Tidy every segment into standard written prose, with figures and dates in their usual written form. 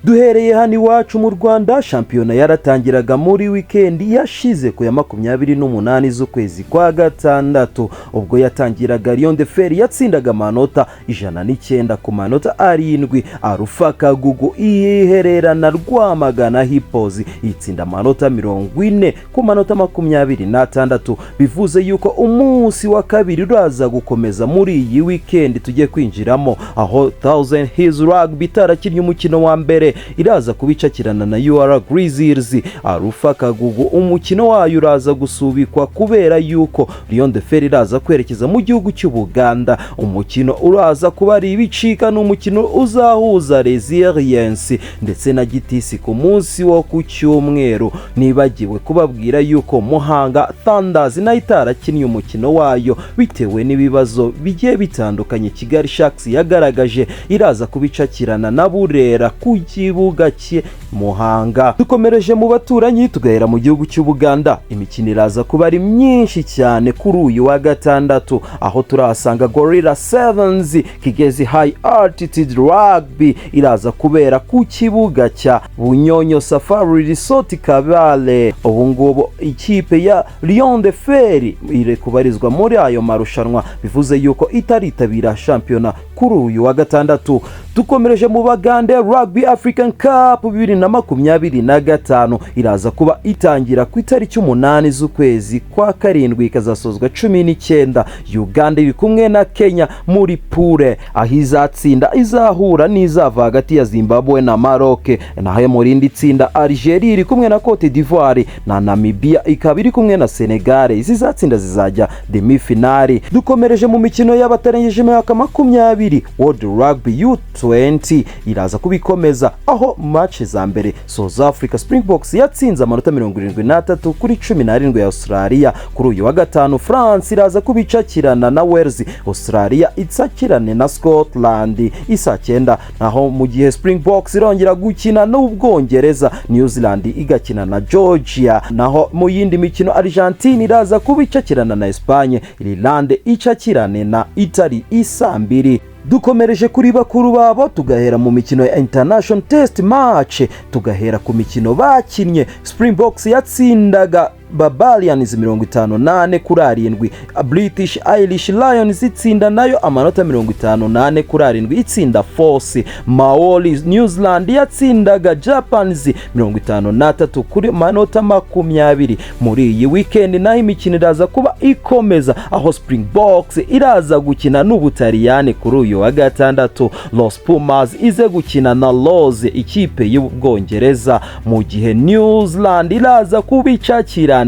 Duhereye hano iwacu mu Rwanda, shampiyona yaratangiraga muri wikendi yashize ku ya 28 z'ukwezi kwa gatandatu. Ubwo yatangiraga, Lion de Fer yatsindaga amanota 109 ku manota 7. Alpha Kagugu ihererana Rwamagana Hippos, itsinda amanota 40 ku manota 26. Bivuze yuko umunsi wa kabiri uraza gukomeza muri iyi wikendi tugiye kwinjiramo, aho Thousand Hills Rugby itarakinnye umukino wa mbere iraza kubicakirana na UR Grizzlies. Alpha Kagugu umukino wayo uraza gusubikwa kubera yuko Lion de Fer iraza kwerekeza mu gihugu cy'Ubuganda. Umukino uraza kuba ari ibicika, ni umukino uzahuza Resilience ndetse na Gitisi ku munsi wo ku cyumweru. Nibagiwe kubabwira yuko Muhanga Thunders nayo itarakinnye umukino wayo bitewe n'ibibazo bigiye bitandukanye Kigali Sharks yagaragaje, iraza kubicakirana na Burera ku kibuga cye Muhanga. Dukomereje mu baturanyi, tugahera mu gihugu cy'Ubuganda. Imikino iraza kuba ari myinshi cyane kuri uyu wa gatandatu, aho turahasanga Gorilla Sevens Kigezi High Altitude Rugby, iraza kubera ku kibuga cya Bunyonyo Safari Resort Kabale. Ubu ngubu ikipe ya Lion de Fer iri kubarizwa muri ayo marushanwa, bivuze yuko itaritabira shampiyona kuri uyu wa gatandatu. Dukomereje mu Bagande, Rugby African Cup 2025 iraza kuba itangira ku itariki 8 z'ukwezi kwa karindwi, ikazasozwa 19. Uganda iri kumwe na Kenya muri pool, aho izatsinda izahura n'izava hagati ya Zimbabwe na Maroc. Naho mu rindi tsinda, Algeria iri kumwe na Cote d'Ivoire na Namibia ikaba iri kumwe na Senegal. Izizatsinda zizajya demi finale. Dukomereje mu mikino y'abatarengeje imyaka 20, World Rugby U20 iraza kubikomeza, aho match za mbere South Africa Springboks yatsinze amanota 73 kuri 17 ya Australia. Kuri uyu wa gatanu, France iraza kubicakirana na Wales, Australia itsakirane na Scotland isa 9. Naho mu gihe Springboks irongera gukina n'Ubwongereza, New Zealand igakina na Georgia. Naho mu yindi mikino, Argentine iraza kubicakirana na Espagne, Ireland icakirane na Italy isa 2. Dukomereje kuri bakuru babo, tugahera mu mikino ya International Test Match, tugahera ku mikino bakinnye. Springboks yatsindaga Barbarians 54 kuri 7. British Irish Lions itsinda nayo amanota 54 kuri 7, itsinda Force Maori. New Zealand yatsindaga Japans 53 kuri manota 20. Muri iyi weekend naho imikino iraza kuba ikomeza, aho Springboks iraza gukina n'Ubutaliyani kuri uyu wa gatandatu, Los Pumas ize gukina na Rose, ikipe y'Ubwongereza, mu gihe New Zealand iraza kubicakirana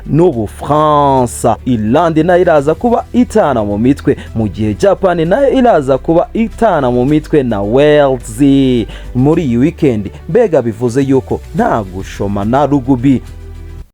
n'Ubufaransa. Irlande nayo iraza kuba itana mu mitwe, mu gihe Japan nayo iraza kuba itana mu mitwe na Wales muri iyi weekend. Mbega bivuze yuko nta gushoma na rugby.